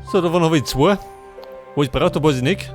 So, davon habe ich zwei. Wo ich brauche, da weiß ich nicht.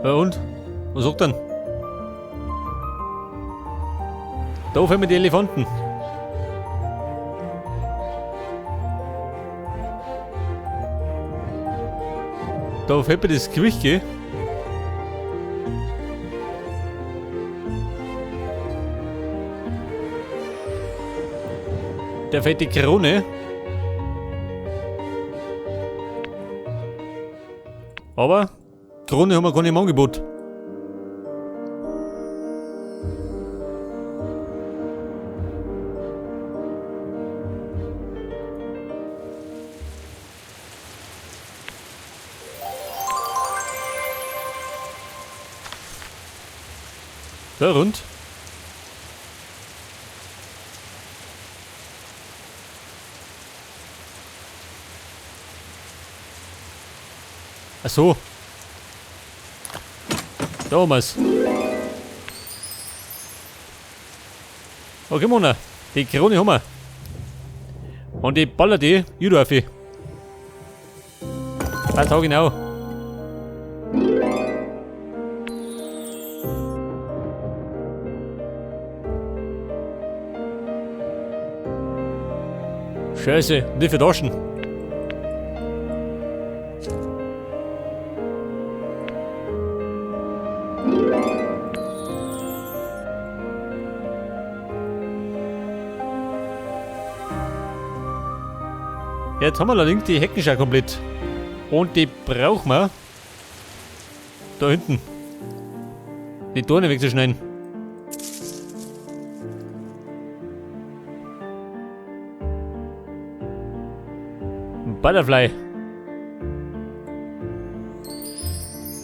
Ja und? Was sagt denn? Da fehlen mir die Elefanten. Da fehlt mir das Gewicht, gell? Der fehlt die Krone. Aber Krone haben wir gar nicht im Angebot. So, rund. Ach so. Da haben wir's. Okay, Mona. Die Krone haben wir. Und die baller die wieder auf. Passt auch genau. Scheiße, nicht für Taschen. Jetzt haben wir allerdings die Hecken schon komplett. Und die brauchen wir. Da hinten. Die Dorne wegzuschneiden. Butterfly.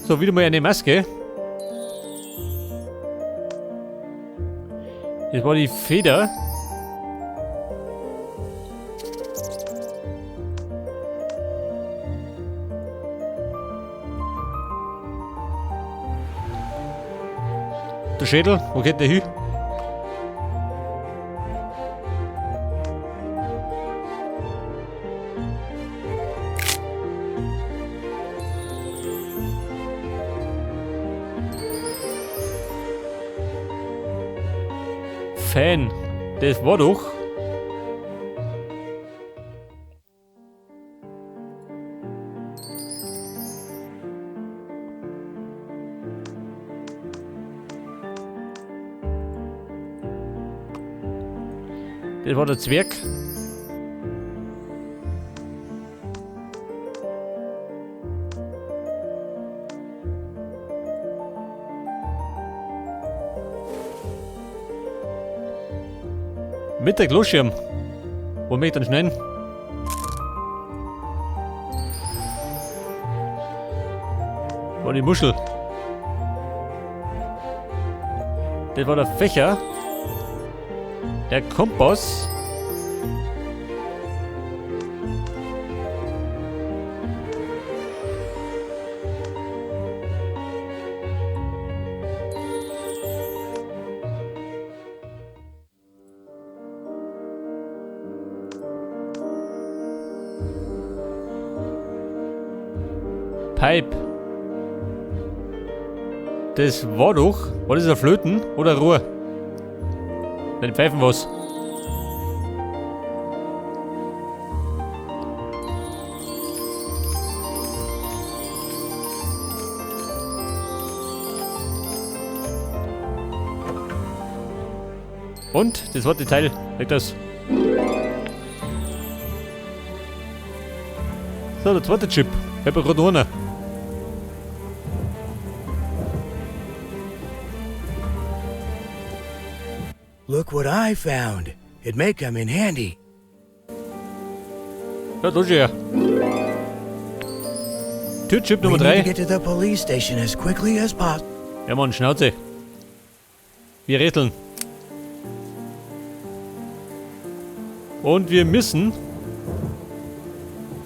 So, wieder mal eine Maske. Das war die Feder. Der Schädel, wo geht der hin? Fan, das war doch. Das war der Zwerg. Mit der Kloschirm. Wo möchte ich dann schneiden? War die Muschel. Das war der Fächer. Der Kompass. Pipe. Das war doch. War das ein Flöten oder ein Rohr? Nein, Pfeifen was. Und das zweite Teil. Leg das. So, der zweite Chip. Ich hab ja gerade noch einen. Look what I found. It may come in handy. Ja, da schon her. Türchip Nummer We need to 3. get to the police station as quickly as possible. Ja, Mann, Schnauze. Wir rätseln. Und wir müssen.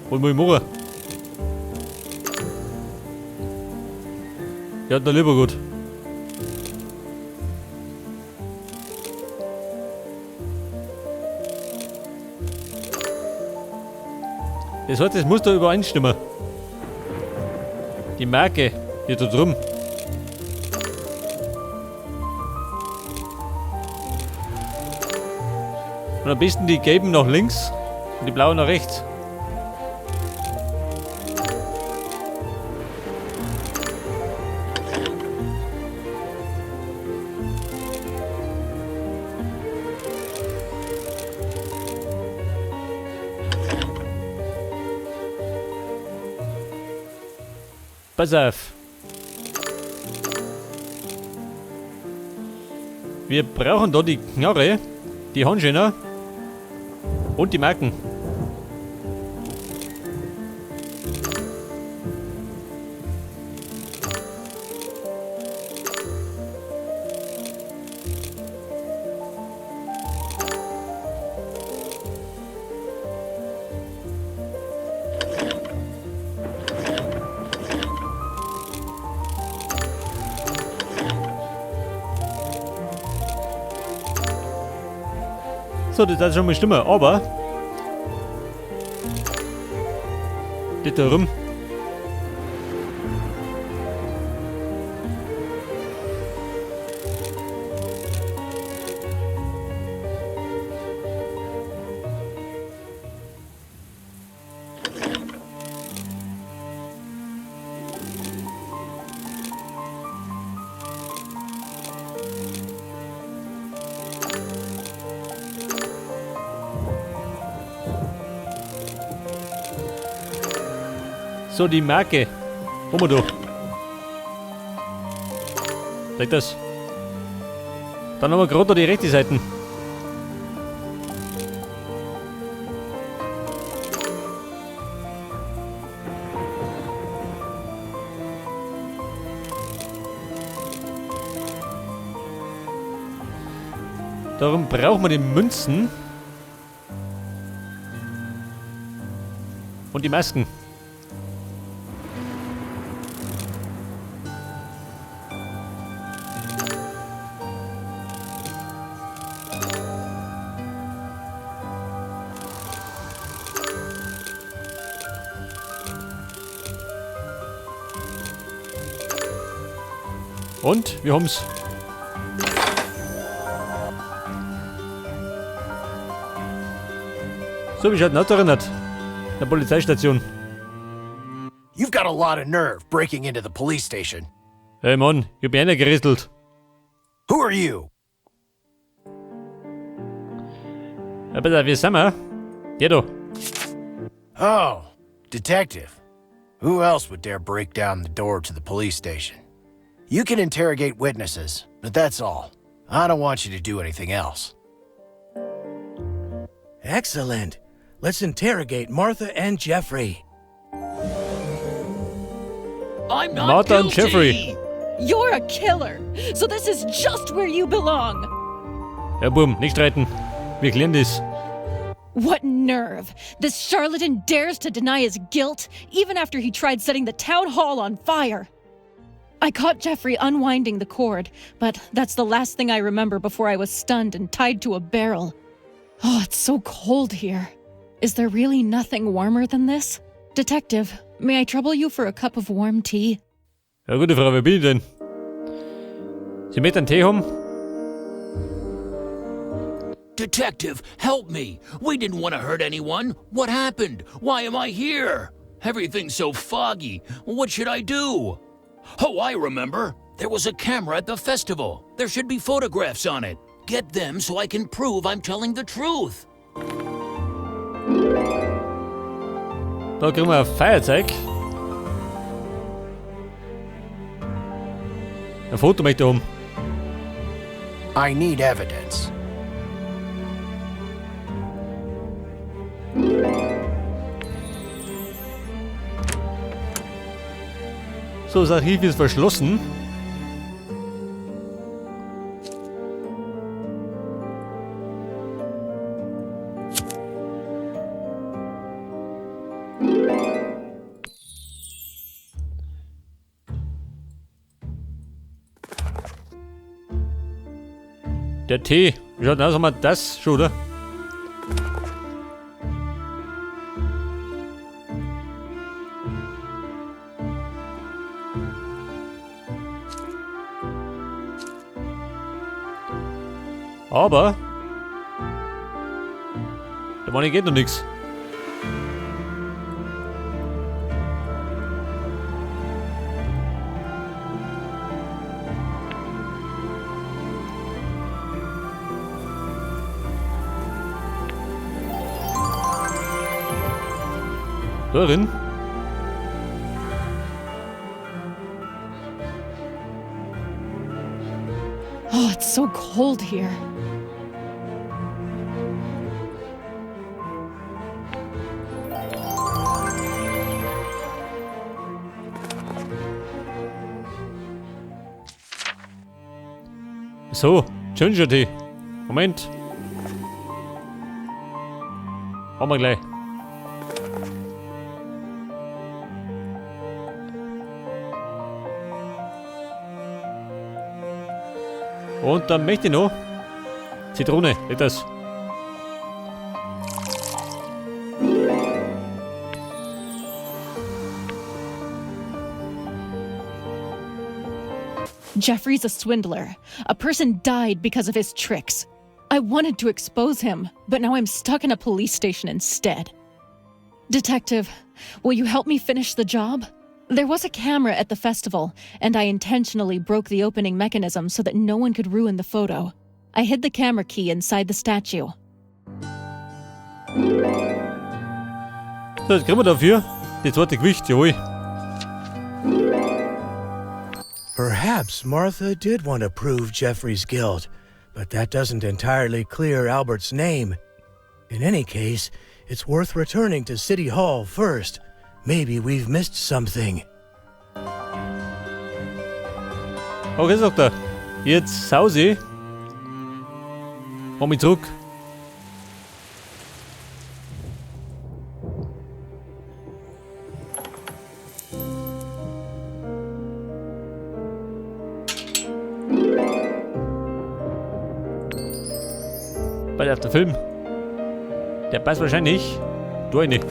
Hol mal machen. Ja, der lieber gut. Das heißt, das muss da übereinstimmen. Die Marke, die da drum. Und am besten die gelben nach links und die blauen nach rechts. Pass auf. Wir brauchen da die Knarre, die Handschuhe und die Marken. So, das hat schon mal stimmen, aber das da rum. So, die Marke. Wo wir da? Zeig das. Dann haben wir gerade da die rechte Seite. Darum brauchen wir die Münzen. Und die Masken. Und wir haben's. So, wie schaut denn da erinnert? Der Polizeistation. You've got a lot of nerve breaking into the police station. Hey Mann, ich hab mich einer gerätselt. Who are you? Ja, bitte, wie sind wir? Der da. Oh, detective. Who else would dare break down the door to the police station? You can interrogate witnesses, but that's all. I don't want you to do anything else. Excellent. Let's interrogate Martha and Jeffrey. I'm not Martha and guilty. Jeffrey. You're a killer, so this is just where you belong. Ja, Bum, nicht streiten. Wir klären das. What nerve! This charlatan dares to deny his guilt, even after he tried setting the town hall on fire. I caught Jeffrey unwinding the cord, but that's the last thing I remember before I was stunned and tied to a barrel. Oh, it's so cold here. Is there really nothing warmer than this? Detective, may I trouble you for a cup of warm tea? Ja, gute Frau, wer bin ich denn? Sie möchten einen Tee haben? Detective, help me. We didn't want to hurt anyone. What happened? Why am I here? Everything's so foggy. What should I do? Oh, I remember. There was a camera at the festival. There should be photographs on it. Get them so I can prove I'm telling the truth. Da kriegen wir ein Feuerzeug. Ein Foto möchte ich haben. I need evidence. So, das Archiv ist verschlossen. Der Tee. Wie schaut denn aus, haben wir das schon, oder? Aber da meine geht noch nichts. Darin. Oh, it's so cold here. So, Ginger Tea. Moment. Haben wir gleich. Und dann möchte ich noch Zitrone, etwas. Jeffrey's a swindler. A person died because of his tricks. I wanted to expose him, but now I'm stuck in a police station instead. Detective, will you help me finish the job? There was a camera at the festival, and I intentionally broke the opening mechanism so that no one could ruin the photo. I hid the camera key inside the statue. So, jetzt kriegen wir dafür die zweite Gewicht, jawohl. Perhaps Martha did want to prove Jeffrey's guilt, but that doesn't entirely clear Albert's name. In any case, it's worth returning to City Hall first. Maybe we've missed something. Okay, sagt er. Jetzt Sausi. Komm ich zurück. Bei der Film. Der passt wahrscheinlich. Du nicht.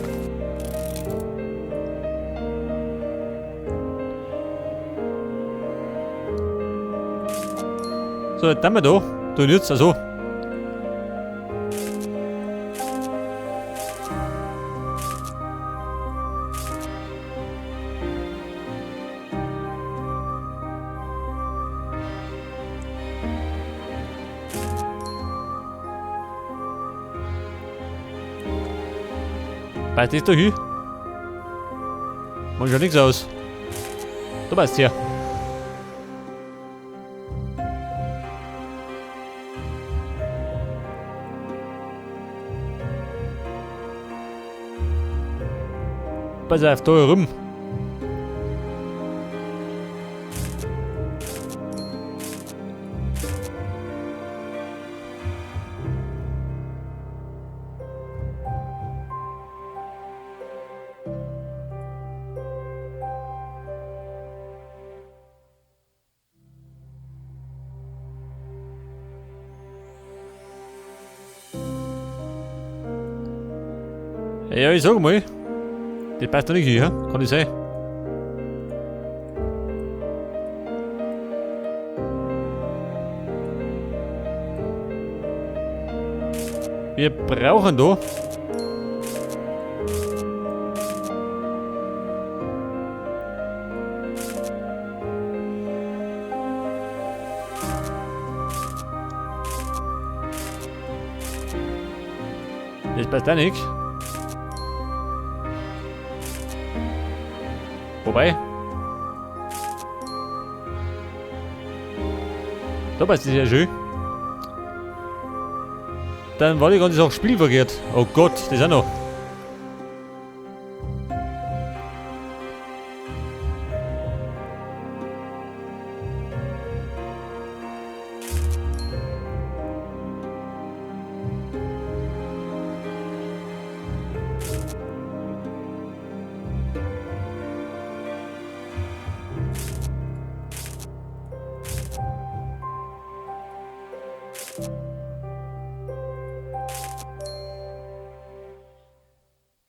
So, jetzt haben wir da. Du jetzt, also. Passt das da hin? Macht schon nichts aus. Du passt hier. Pass auf, da rum. Ja, ich sag mal, das passt doch nicht hier, kann das sein? Wir brauchen da das passt auch nicht. Wobei. Da passt es ja schön. Dann war die ganze Sache spielverkehrt. Oh Gott, das auch noch.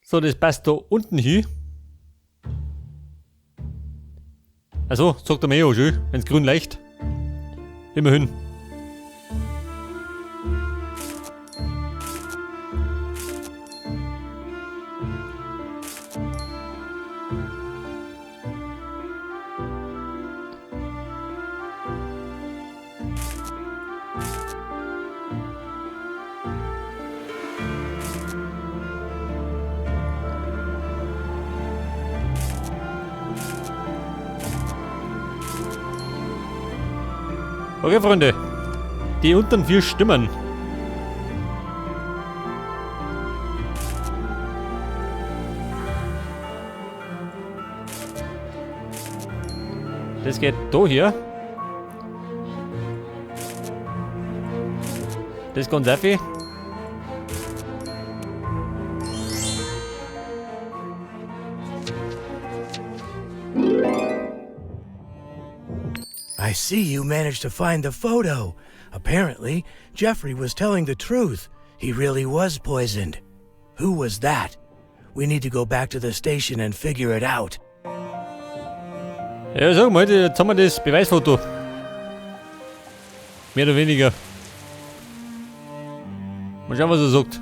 So, das passt da unten hin. Also, sagt er mir ja schön, wenn's grün leicht. Immerhin. Okay, Freunde. Die unteren 4 stimmen. Das geht da hier. Das ganz einfach. I see you managed to find the photo. Apparently, Jeffrey was telling the truth. He really was poisoned. Who was that? We need to go back to the station and figure it out. Ja, sag mal, jetzt haben wir das Beweisfoto. Mehr oder weniger. Mal schauen, was er sagt.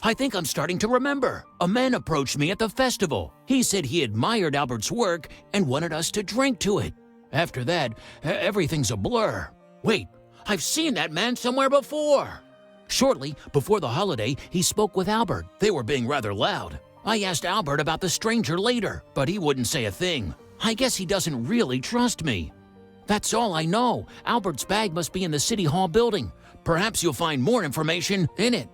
I think I'm starting to remember. A man approached me at the festival. He said he admired Albert's work and wanted us to drink to it. After that, everything's a blur. Wait, I've seen that man somewhere before. Shortly before the holiday, he spoke with Albert. They were being rather loud. I asked Albert about the stranger later, but he wouldn't say a thing. I guess he doesn't really trust me. That's all I know. Albert's bag must be in the City Hall building. Perhaps you'll find more information in it.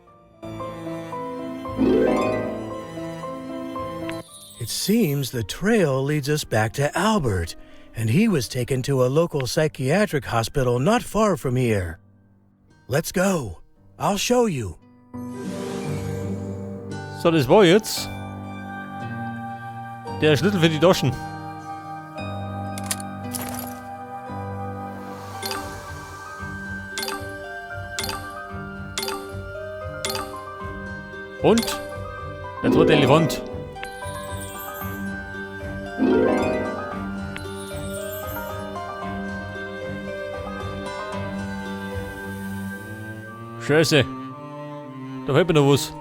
It seems the trail leads us back to Albert, and he was taken to a local psychiatric hospital not far from here. Let's go. I'll show you. So, das war jetzt der Schlüssel für die Taschen. Und der zweite Elefant. Scheiße. Da fehlt mir noch was.